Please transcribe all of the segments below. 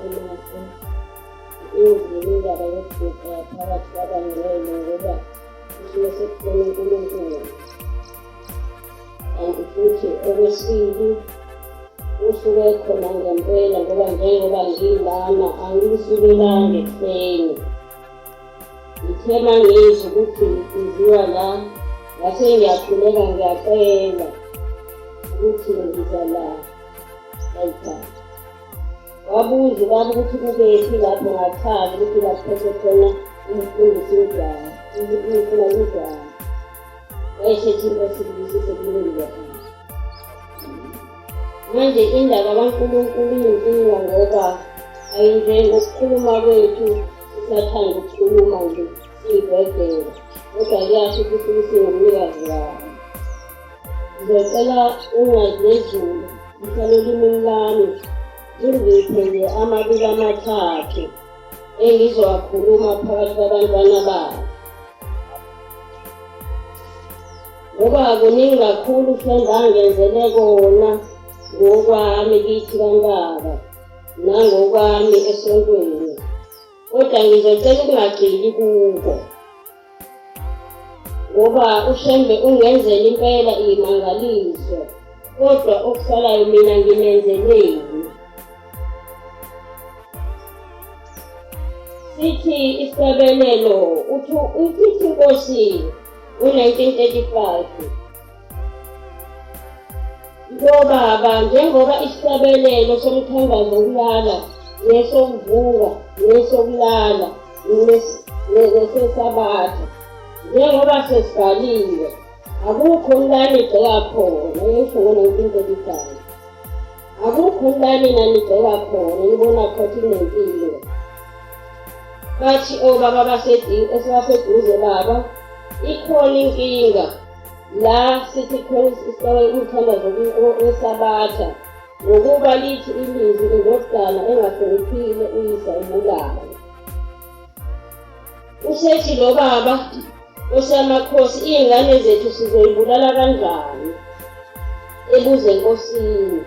amahle. Inzima indaba yokuguqa phakathi kwabangcwele ngoba kusuke sekukhona uNkulunkulu. Kanti futhi okwesibili usuke khona ngempela ngoba njengoba ngilana angisukelanga ekuseni. Ngithe mangizwa ukuthi ngiziwa la ngase ngiyakhuleka ngiyacela ukuthi ngiza la layikhaya. Wabuza ubaba ukuthi kukephi lapho ngachaza ukuthi laphethe khona umfundisi uJwayi, umfuna uJwayi. Wayesethi inkosi ibusise kulungile. Manje indaba kaNkulunkulu iyinkinga ngoba ayinjengokukhuluma kwethu sisathanda ukukhuluma nje siyibhedela kodwa kuyasho ukuthi singumnikazi wayo. Ngizocela ungazi lezulu lihlale olimini lami lingiphe nje amabili amathathu engizowakhuluma phakathi kwabantwana babo. Ngoba kuningi kakhulu uShembe angenzele kona ngokwami kithi kaNtaka nangokwami esontweni kodwa ngizocela ukungagxili kuko ngoba uShembe ungenzela impela iyimangaliso kodwa okusalayo mina ngimenzeleni. Sithi isabelelo uthi ithi inkosi ngo-1935 Ngobaba njengoba isihlabelelo somthandazo wokulala nesokuvuka nesokulala nesesabatha njengoba sesibhaliwe akukho la nigxeka khona yisho ngo-1935 akukho la nina nigxeka khona nibona khona inempilo bathi obaba esibaseduze baba ikhona inkinga la sithi khona isicelo umthandazo wesabatha ngokuba lithi ilizwi indodana engahloniphile uyisa ibulale usethi lo baba osamakhosi iy'ngane zethu sizoyibulala kanjani ebuze enkosini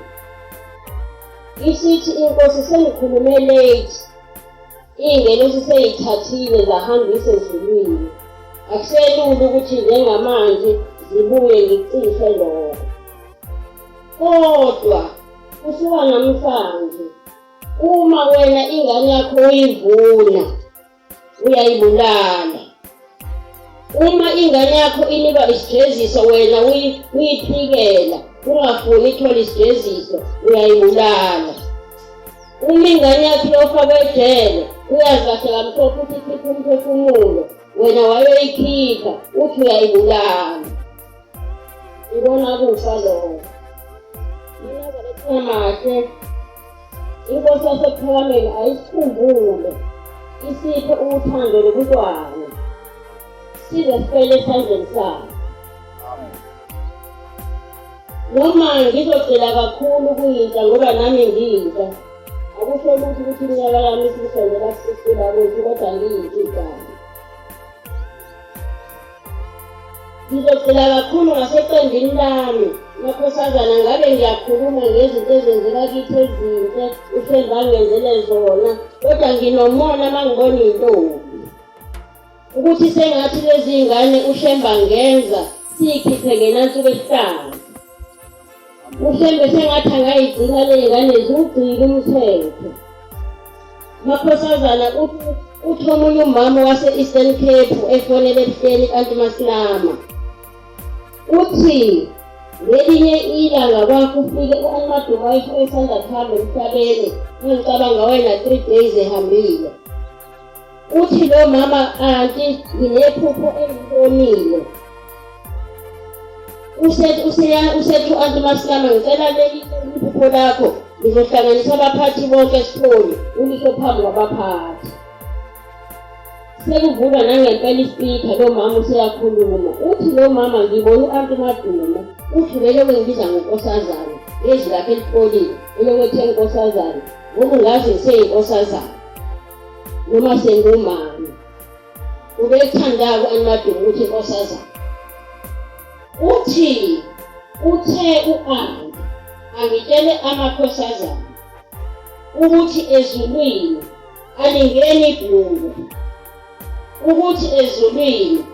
isithi inkosi sengikhulume late iy'ngelosi seyithathile zahambisa ezulwini akuselula ukuthi njengamanje zibuye ngicishe lokho kodwa kusuka namhlanje uma wena ingane yakho uyivuna uyayibulala uma ingane yakho inikwa isijeziso wena uyiphikela ungafuni ithole isijeziso uyayibulala uma ingane yakho iyofakwa ejele uyazi kahle kamhlophe ukuthi ikhipha umphefumulo wena wayoyikhipha uthi uyayibulala ibona kufa lokho mahle Inkosi yaseKuphakameni ayisikhumbule isiphe uthando lobuntwana size sifele esandleni sayo. Noma ngizogxila kakhulu kuyintsha ngoba nami ngiyintsha akusho lutho ukuthi iminyaka yami isisondela ku-60 bakwethu kodwa ngiyintsha igama. Ngizogxila kakhulu ngaseqenjini lami makhosazana ngabe ngiyakhuluma ngezinto ezenzeka kithi ezinhle uShembe angenzele zona kodwa nginomona uma ngibona intombi ukuthi sengathi lezi ngane uShembe angenza siyikhiphe ngenansuku esihlanu uShembe sengathi angayigcina le ngane ziwugcine umthetho Makhosazana uthi omunye umama wase-Eastern Cape efonele ebuhleni kanti masilama uthi ngelinye ilanga kwakufike u-Almaduma esanda kuhamba emhlabeni ngangicabanga wena 3 days ehambile uthi lo mama anti nginephupho engibonile usethi u-anti masilama ngicela leli iphupho lakho ngizohlanganisa abaphathi bonke esikholi ulisho phambi kwabaphathi sekuvulwa nangempela ispeaker lo mama useyakhuluma uthi lo mama ngibona u-anti madumo uthi lelo bengibiza ngonkosazana ngezwi lakhe elipholile elokwethe nkosazana ngoba ungazi ngiseyinkosazana noma sengumama ubethandako animadumo ukuthi inkosazana uthi uthe u-anti angitshele amakhosazana Ukuthi ezulwini alingeni ibhulukwe, ukuthi ezulwini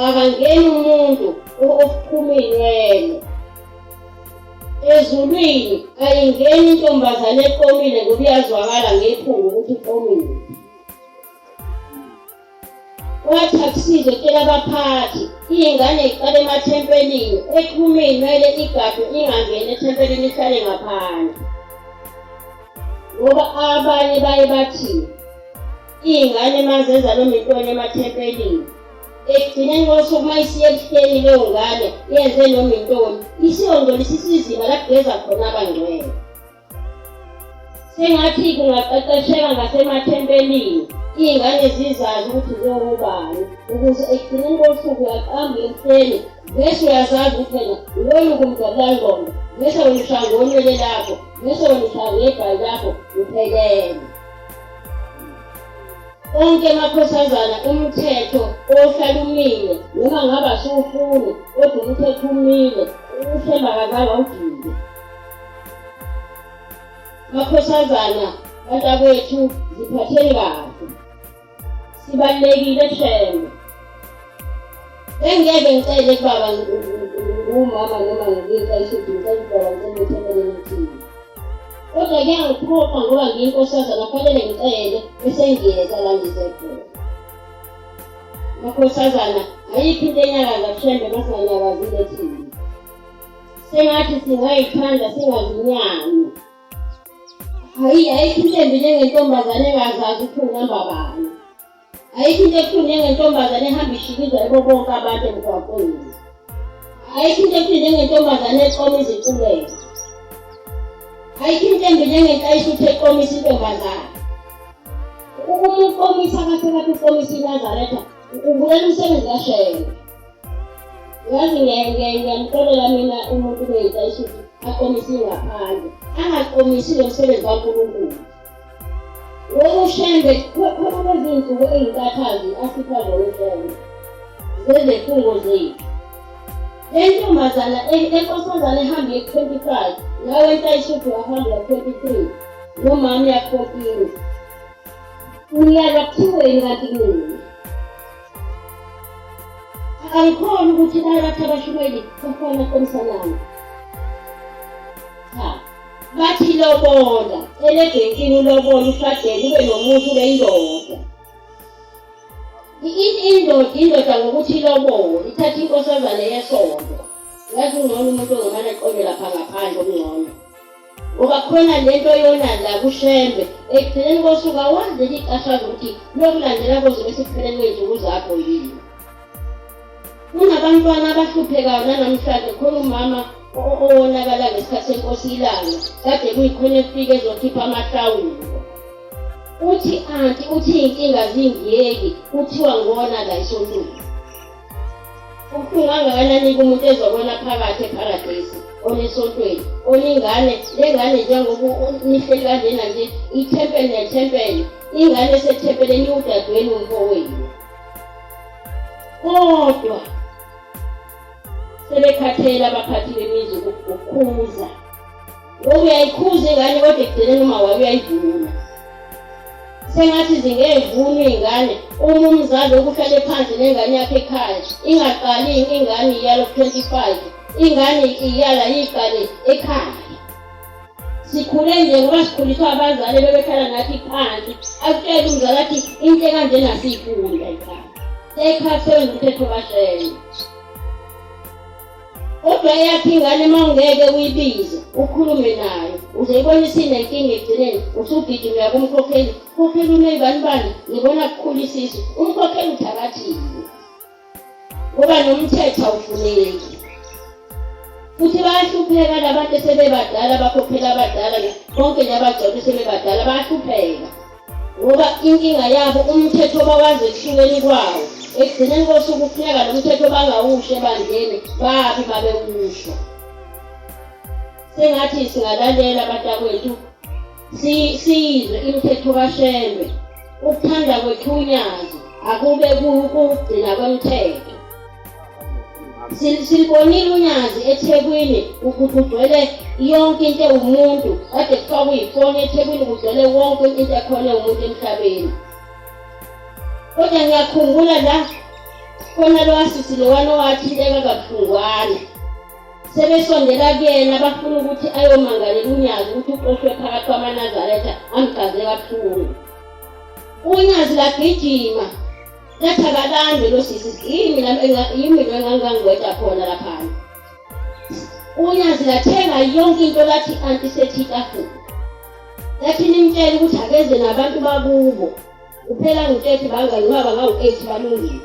akangeni umuntu ophuma iy'nwele. Ezulwini ayingeni intombazane eqomile ngoba iyazwakala ngephunga ukuthi iqomile. Wathi akusize tshela abaphathi iy'ngane iqale emathempelini exhume iy'nwele igadwe ingangeni ethempelini ihlale ngaphandle. Ngoba abanye baye bathi iy'ngane uma zenza noma intoni emathempelini ekugcineni kosuku uma isiya ebuhleni leyo ngane yenze noma intoni isiyongcolisa isiziba la kugeza khona abangcwele. Sengathi kungaqeqesheka ngasemathempelini iy'ngane zizazi ukuthi zowubani ukuze ekugcineni kosuku uyaqamba ekuseni vese uyazazi ukuthi wena lolu kumdabula ngqondo vese wena ushaya ngonwele lakho vese wena ushaya ngebhayi lakho uphelele. Onke amakhosazana umthetho ohlala umile noma ngabe asiwufuni kodwa umthetho umile uShembe akazange awujike. Makhosazana bantakwethu ziphatheni kahle. Sibalulekile Shembe. Bengeke ngicele kubaba ngumama noma ngiyinto ayishuthi ngicela ubaba ngicela ithempeli elithile. Kodwa kuyangiphoqa ngoba ngiyinkosazana kufanele ngicele bese ngiyeza la ngize khona. Makhosazana ayikho into enyakaza kuShembe masinganyakazile thina. Sengathi singayithanda singazinyanyi. Hayi ayikho into embi njengentombazane engazazi ukuthi unamba bani. Ayikho into ebuhlungu njengentombazane ehamba ishikizwa yibo bonke abantu emgwaqweni. Ayikho into ebuhlungu njengentombazane eqoma iziculelo. Ayikho into embi njengentayisuthu eqomisa intombazane. Uma uqomisa kahle kahle uqomisa iNazaretha, uvulela umsebenzi kaShembe. Yazi ngiyamxolela mina umuntu beyintayisuthu aqomise ingaphandle, angaqomisi lo msebenzi kaNkulunkulu. Ngoba uShembe khona kwezinsuku ey'nkathazi asipha zona uShembe zezifungo zethu. Le ntombazana enkosazana ehamba iye-25 nawe ntayisuthu wahamba ya-23 nomama ya-14 uyalwa kuthiweni kanti kunini? Angikhona ukuthi bayabathi abashumayeli bafana komsalana. Cha. Bathi lobola, elebhenkini ulobola ushadele ube nomuzi ube indoda. Indoda indoda ngokuthi ilobole, ithathe inkosazane yesonto. Yazi ungcono umuntu ongomane eqonde lapha ngaphandle okungcono. Ngoba khona lento yona la kuShembe ekugcineni kosuku awazi leli iqashaza ukuthi lokulandela kozobe sekupheleni kwey'nsuku zakho yini. Kunabantwana abahluphekayo nanamhlanje khona umama owonakala ngesikhathi senkosi ilanga kade kuyikhona efika ezokhipha amahlawulo. Uthi anti uthi iy'nkinga zingiyeki kuthiwa ngona la esontweni. Kubuhlungu kangakanani kumuntu ezobona phakathi epharadesi onesontweni oningane lengane njengoba nihleli kanjena nje ithempeli nethempeli ingane esethempeleni iwudadewenu umfowenu kodwa sebekhathele abaphathi bemizi ukukhuza Ngoba uyayikhuza ingane kodwa ekugcineni uma wayo uyayivuna. Sengathi zingevunwa iy'ngane uma umzali okuhlale phansi nengane yakhe ekhaya ingaqali ingane iyalo 25 ingane iyala iyiqale ekhaya. Sikhule nje ngoba sikhuliswa abazali bebehlala nathi phansi akutshele umzali athi into ekanjena siyifunda ekhaya. Ekhaya kusebenza umthetho kaShembe. Kodwa eyakho ingane uma ungeke uyibize ukhulume nayo uzoyibona isinenkinga ekugcineni usugijima uya kumkhokheli khokhela uneyibani bani ngibona kukhula isisu umkhokheli uthakathile ngoba nomthetho awufuneki futhi bayahlupheka labantu esebebadala bakhokhela abadala bonke nje abagcwele sebebadala bayahlupheka ngoba inkinga yabo umthetho bawazi ekuhlukeni kwawo ekugcineni kosuku kufuneka lo mthetho bangawusho ebandleni babi babewusho sengathi singalalela abatakwethu siyizwe imithetho kaShembe ukuthanda kwethu unyazi akube kugcina kwemthetho. Silibonile unyazi eThekwini kugcwele yonke into ewumuntu, kade kufakwe ifoni eThekwini kugcwele wonke into ekhona ewumuntu emhlabeni. Kodwa ngiyakhumbula la khona lowasisi lowana owathinteka kabuhlungwana sebesondela kuyena bafuna ukuthi ayomangalela unyazi ukuthi uxoshwe phakathi kwamanazaretha amchaze kabuhlungu. Unyazi lagijima lathi akalandwe lo sisi, yimi yimi lo engangangweda khona laphana. Unyazi lathenga yonke into lathi anti sethi itafula, lathi nimtshele ukuthi akeze nabantu bakubo kuphela ngitshela bangani baba ngawu-8 balungile.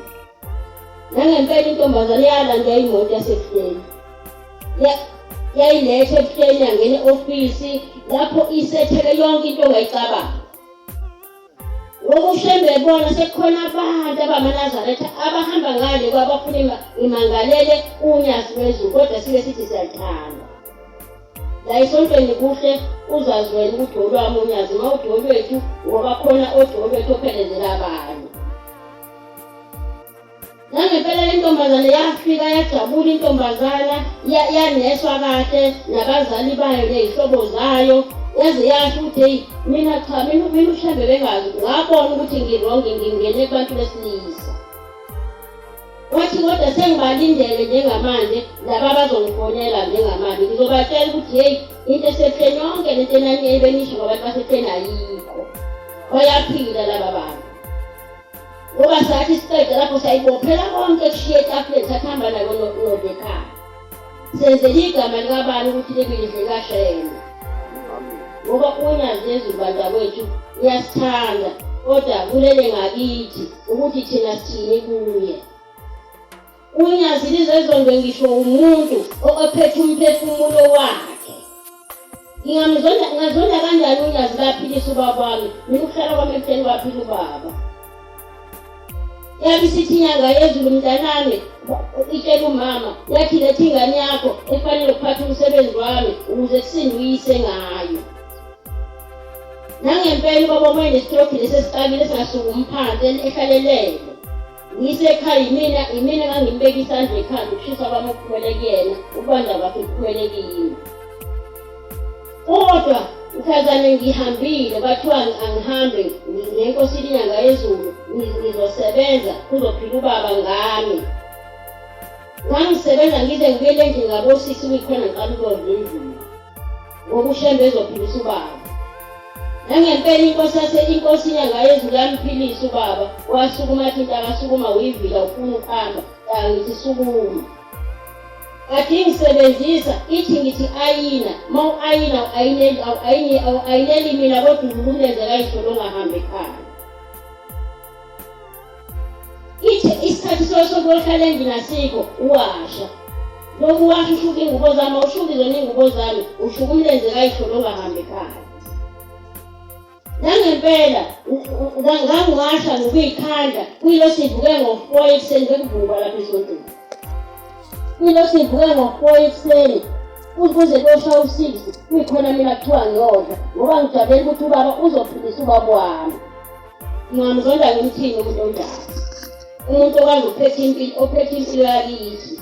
Nangempela intombazane yalanda imoto yasebuhleni, yayiletha ebuhleni, yangena e-ofisi lapho isethele yonke into ongayicabanga. Ngoba uShembe ebona sekukhona abantu abamanazaretha abahamba ngale kwabafuna imangalele unyazi lwezulu, kodwa sibe sithi siyalithanda. La esontweni kuhle uzazi wena ukuthi olwami unyazi uma uthi olwethu ngoba khona othi olwethu ophelezela abanye. Nangempela le ntombazane yafika yajabula intombazana yaneswa kahle nabazali bayo ney'hlobo zayo yaze yasho ukuthi heyi mina cha mina mina uShembe bengazi ngabona ukuthi ngirongi ngingene kubantu besilisa. Wathi kodwa sengibalindele njengamanje laba abazongifonela njengamanje ngizobatshela ukuthi heyi into esebuhleni yonke lento ebenisho ngabantu basebuhleni ayikho, bayaphila laba bantu. Ngoba sathi siqeda lapho sayibophela konke kushiye etafuleni sathi hamba nako nodla ekhaya. Senzela igama likabani ukuthi libe lihle likaShembe. Ngoba unyazi lezulu bantakwethu liyasithanda kodwa kulele ngakithi ukuthi thina sithini kuye. Unyazi lizezondwe ngisho umuntu ophethe umphefumulo wakhe. Ngingamzonda ngazonda kanjani unyazi laphilisa ubaba wami mina ukuhlala kwami ebuhleni kwaphila ubaba. Yabe isithi inyanga yezulu mntanami itshela umama yathi letha ingane yakho efanele ukuphatha umsebenzi wami ukuze kusinde uyise ngayo. Nangempela ubaba wami wayenestroke lesi esixakile esingasuka phansi ehlalelele. Ngisekhaya yimina yimina engangimbeka isandla ekhanda ukushisa kwami okuphumele kuyena ukubanda kwakhe kuphumele kimi. Kodwa mhlazane ngihambile kwathiwa angihambe ngenkosi inyanga yezulu ngizosebenza kuzophila ubaba ngami. Ngangisebenza ngize ngibuyele endlini ngabosisi kuyikhona ngiqala ukuyodla endlini. Ngoba uShembe ezophilisa ubaba. Nangempela inkosi yase inkosi inyanga yezulu yamphilisa ubaba wasukuma athi ntakasukuma uyivila ufuna ukuhamba ngithi sukuma. Kathi ingisebenzisa ithi ngithi ayina uma u-ayina awayineli awayineli mina kodwa ulumlenze kayihlo longahambi ekhaya. Ithi isikhathi sokuyohlala endlini asikho uwasha. Lokhu washa ushuka iy'ngubo zami awushuki zona iy'ngubo zami ushuka umlenze kayihlo longahambi ekhaya. Nangempela ngangiwasha ngokuyikhanda kuyilo sivuke ngo-4 ekuseni bekuvukwa lapha esontweni. Kuyilo sivuke ngo-4 ekuseni kuze kuyosha u-6 kuyikhona mina kuthiwa ngiyodla ngoba ngijabulela ukuthi ubaba uzophilisa ubaba wami. Ngingamzonda ngimthini umuntu onjalo? Umuntu okwazi ukuphetha impilo, ophethe impilo yakithi.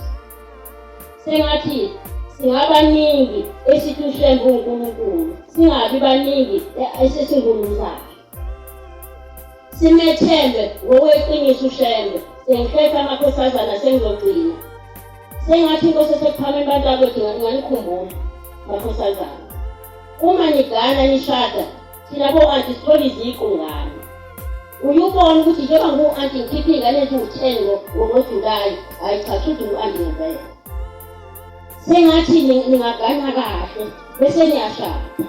Sengathi singabaningi esithi uShembe uNkulunkulu, singabi baningi esesinguluzakhe. Simethembe ngokweqiniso uShembe. Sengihlehla amakhosazana sengizogcina. Sengathi inkosi esekuphameni bantakwethu inganikhumbula makhosazana. Uma nigana nishada Thina bo-anti sithola iziqu ngani. Uye ubone ukuthi njengoba ngiwu-anti ngikhiphe iy'ngane eziwu-10 ngoJulayi, hhayi cha shuthi ngu-anti ngempela. Sengathi ningagana kahle bese niyashada.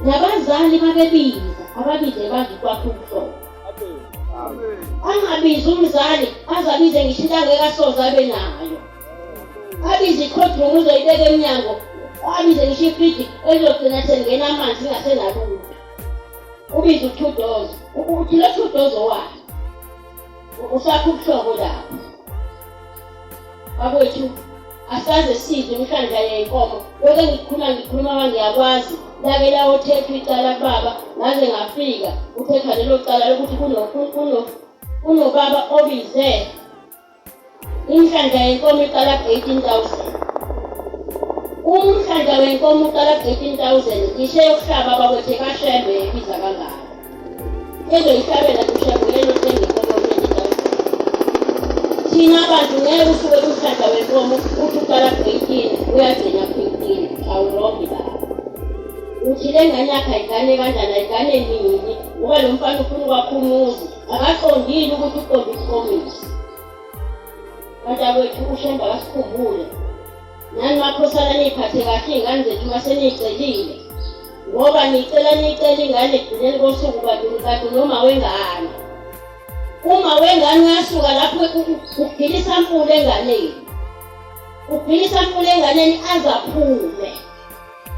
Nabazali babebiza, ababize bazi ukwakha ubuhlobo. Angabizi umzali aze abize ngisho into angeke asoze abe nayo. Abize i-cold room uzoyibeka emnyango, abize ngisho ifriji elizogcina selingena amanzi ingasenalutho. Ubize u-two doors, uthi lo two doors owakhe. Usakha ubuhlobo lapho. Bakwethu asaze sizwe imihlandla yey'nkomo. Lokho engikhuluma ngikhuluma ngiyakwazi. Lake lawothethwa icala kubaba ngaze ngafika kuthethwa lelo cala lokuthi kunobaba obize Inhlanhla yenkomo iqala ku-18,000. Uma umhlandla wenkomo uqala ku-18,000 ngisho eyokuhlaba bakwethe kaShembe ebiza kangaka. Ezoyihlabela kuShembe uyena othenga inkomo yo-20,000. Thina bantu ngeke usuke kumhlandla wenkomo uthi uqala ku-18 uyagcina ku-15 awurobi lapho. Uthi le ngane yakhe ayigane kanjani ayigane nini ngoba lo mfana ufuna ukwakha umuzi akaqondile ukuthi uqonde ukuqomisa. Bantakwethu uShembe akasikhumbule. Nani makhosana niyiphathe kahle iy'ngane zethu uma seniyicelile. Ngoba niyicela niyicela ingane ekugcineni kosuku kanti kanti noma wengane. Uma wengane uyasuka lapho ugila isampula enganeni. Ugila isampula enganeni aze aphume.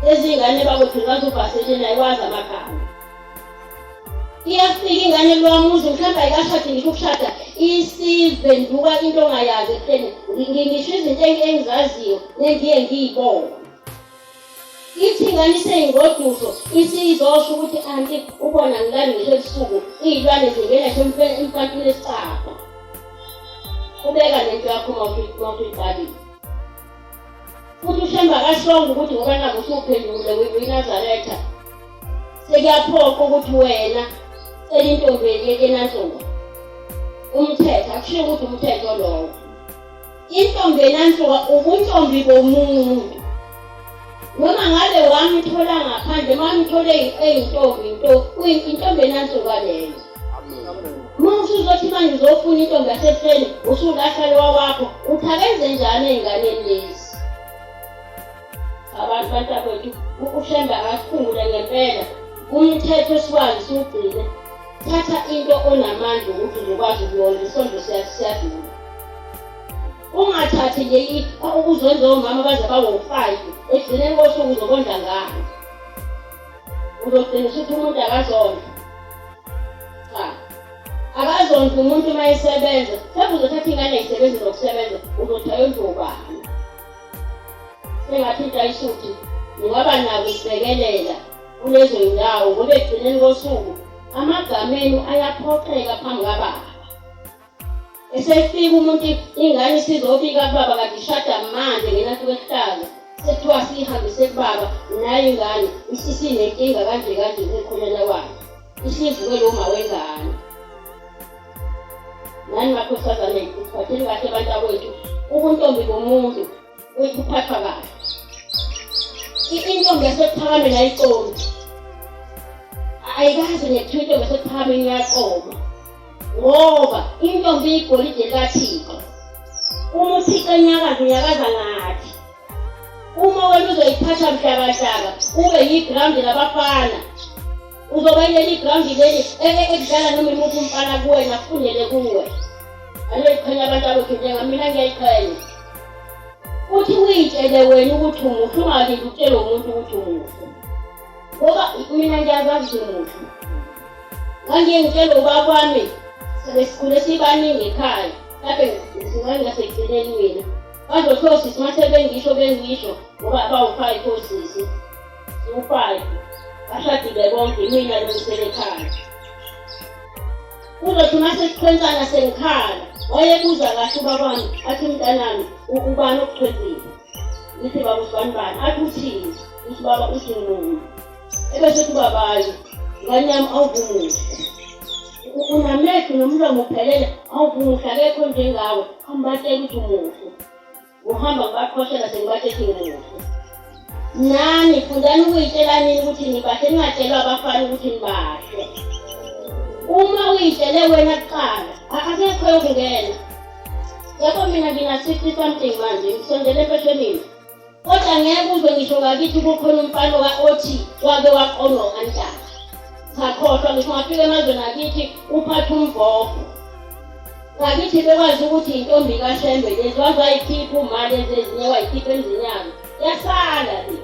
Lezi ngane bakwethu ngazi ubhaseleni ayiwazi amagama. Iyafika ingane lwamuzi mhlawumbe ayikashadi ngisho ukushada isivenduka into ongayazi ekuhleni ngisho izinto engizaziyo nengiye ngiyibone. Ithi ingane iseyingoduso isizosho ukuthi anti ubona ngilali ngisho ebusuku iy'lwane zingena ngisho emfantwini esicabha. Qhubeka nento yakho uma usuyiqalile. Futhi uShembe akashongo ukuthi ngoba naku usuphendule uyiNazaretha sekuyaphoqa ukuthi wena cela intombi yenansuku umthetho akushiwo ukuthi umthetho lowo intombi enansuka ubuntombi bomuntu noma ngabe wamthola ngaphandle mamthole eyintombi nto intombi enansuka leyo Uma usuzothi manje uzofuna intombi yasebuhleni usulahla lowa wakho uthi akenze njani ey'nganeni lezi abantu bantakwethu uShembe akasikhumbule ngempela umthetho esiwazi siwugcine thatha into onamandla ukuthi uzokwazi ukuyondla isondlo siyadula ungathathi nje ukuzondla omama baze bawo-five ekugcineni kosuku uzokondla ngani uzogcina usuthi umuntu akazondla cha akazondla umuntu uma esebenza mhlawumbe uzothatha ingane ayisebenzi nokusebenza uzothi ayondla ubani sengathi into ayisuthi ningaba nako ukubhekelela kulezo yindawo ngoba ekugcineni kosuku amagama enu ayaphoxeka phambi kababa Esefika umuntu ingane isizobika kubaba kade ishada manje ngenantuka ehlala sekuthiwa siyihambise kubaba nayo ingane isisinenkinga kanje kanje kumkhonyana wayo isivuke lo ma wengane nani makhosazane siphatheni kahle bantakwethu ubuntombi bomuntu kuphathwa kahle intombi yasekuphakameni ayiqondi ayikaze nekuthiwa intombi yasekuphakameni iyaqoma ngoba intombi iyigolide likaThixo. Uma uThixo enyakaza unyakaza ngathi. Uma wena uzoyiphatha mhlakahlaka ube yigrawundi labafana uzoba yileli grawundi leli ekudlala noma imuphi umfana kuwena afundele kuwe. Aloyiqhenya abantu abethu njengamina ngiyayiqhenya. Futhi uyitshele wena ukuthi umuhle ungalindi ukutshela umuntu ukuthi umuhle. Ngoba mina ngiyazazi ukuthi umuhle. Ngangiye ngitshele ubaba wami sesikhule sibaningi ekhaya mhlawumbe ngingasekugcineni mina bazothi osisi uma sebengisho bengisho ngoba bawu-five osisi siwu-five bashadile bonke imina lo ngisele ekhaya kuzothi uma sesichwensana sengikhala wayebuza kahle ubaba wami athi mntanami ubani okuchwensile ngithi baba usibani bani athi uthini ngithi baba uthi ngimunye Ebese kuba babayi, ngane yami awuvumuhle. Unamehlo nomlomo uphelele, awuvumuhle akekho njengawe. Hamba batshela ukuthi umuhle. Uhamba ngibaqhoshela sengibatshela ukuthi ngimuhle. Nani fundani ukuyitshela nini ukuthi nibahle ningatshelwa abafana ukuthi nibahle. Uma uyitshele wena kuqala, akekho yokungena. Yabo mina ngina-60 something manje, ngisondele empeshenini. Kodwa ngeke uzwe ngisho ngakithi kukhona umfana othi wake waqonwa u-Antaka. Cha khohlwa ngisho ungafika emazweni akithi uphathe umbhobho. Ngakithi bekwazi ukuthi intombi kaShembe lezi waze wayikhipha uma lezi ezinye wayikhipha emzini yazo. Yasala le.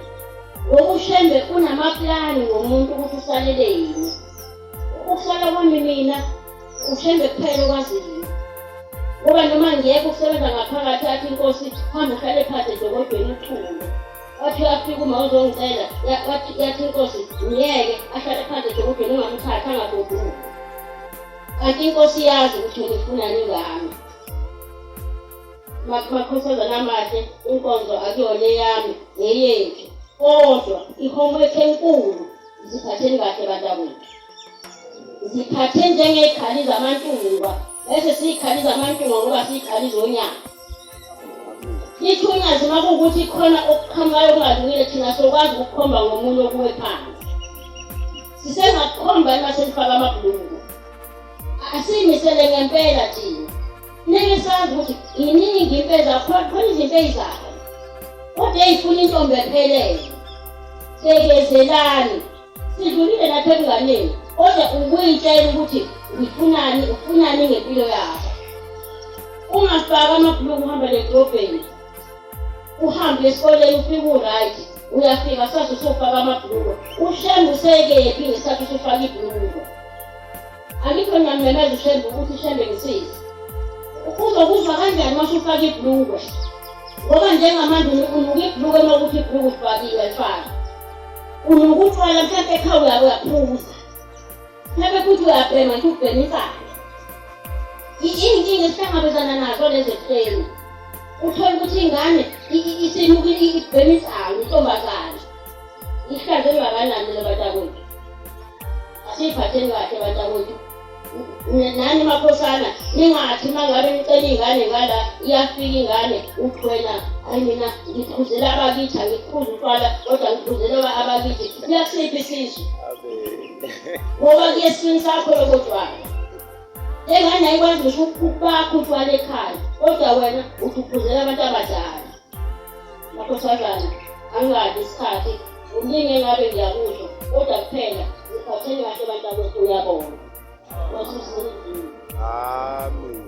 Ngoba uShembe unamaplani ngomuntu ukuthi usalele yini. Ukusala kwami mina uShembe kuphela okwaziyo. Ngoba noma ngiyeke ukusebenza ngaphakathi athi inkosi hamba uhlale phansi edokodweni uthule. Wathi uyafika uma uzongicela wathi yathi inkosi ngiyeke ahlale phansi edokodweni ungamthathi angagoduki. Kanti inkosi iyazi ukuthi ngifunani ngami. Makhosazana amahle, inkonzo akuyona eyami, ngeyethu. Kodwa i-homework enkulu, ziphatheni kahle bantakwethu. Ziphathe njengey'khali zamantungwa, bese siyikhali zamantungwa ngoba siyikhali zonyaka. Lithi unyazi uma kuwukuthi khona okuqhamukayo okungalungile thina sokwazi ukukhomba ngomunye okuwe phansi. Sisengakukhomba uma senifaka amabhuluku. Asiyimisele ngempela thina. Funeke sazi ukuthi iningi impeza khona izinto eyizayo. Kodwa eyifuna intombi ephelele. Bekezelani. Sidlulile nathi ebunganeni. Kodwa ukuyitshela ukuthi ngifunani, ufunani ngempilo yakho. Ungafaki amabhuluku uhamba ledolobheni. Uhambe esikoleni ufike u-right. Uyafika sathi usufaka amabhuluku. Ushembe usekephi ngesikhathi usufaka ibhuluku. Angikho ngiyamemeza uShembe ukuthi uShembe ngisize. Uzokuzwa kanjani uma usufaka ibhulukwe? Ngoba njengamanje unuka ibhulukwe uma ukuthi ibhulukwe ufakiwe alifaki. Unuka utshwala mhlawumbe ekhaya uyake uyaphuza. Mhlawumbe futhi uyabhema nje ubhema insali. Iy'nkinga esihlangabezana nazo lezi ekuseni. Uthole ukuthi ingane isinuka ibhema insali, intombazane. Ihlazo elingakanani lelo bantakwethu. Asiyiphatheni kahle bantakwethu. Nani makhosana ningathi uma ngabe nicela ingane ngala iyafika ingane uthi wena hayi mina ngiphuzela abakithi angikuphuzi utshwala kodwa ngiphuzela abakithi. Kuyakusiphi isizwe? Ngoba kuyesiswini sakho lobo tshwala. Le ngane ayikwazi ngisho ukubakha utshwala ekhaya kodwa wena uthi uphuzela abantu abadala. Makhosazana, angingabi isikhathi, kuningi engabe ngiyakusho, kodwa kuphela ngiphatheni kahle bantakwethu, ngiyabonga. Nkosi isinidini. Amen.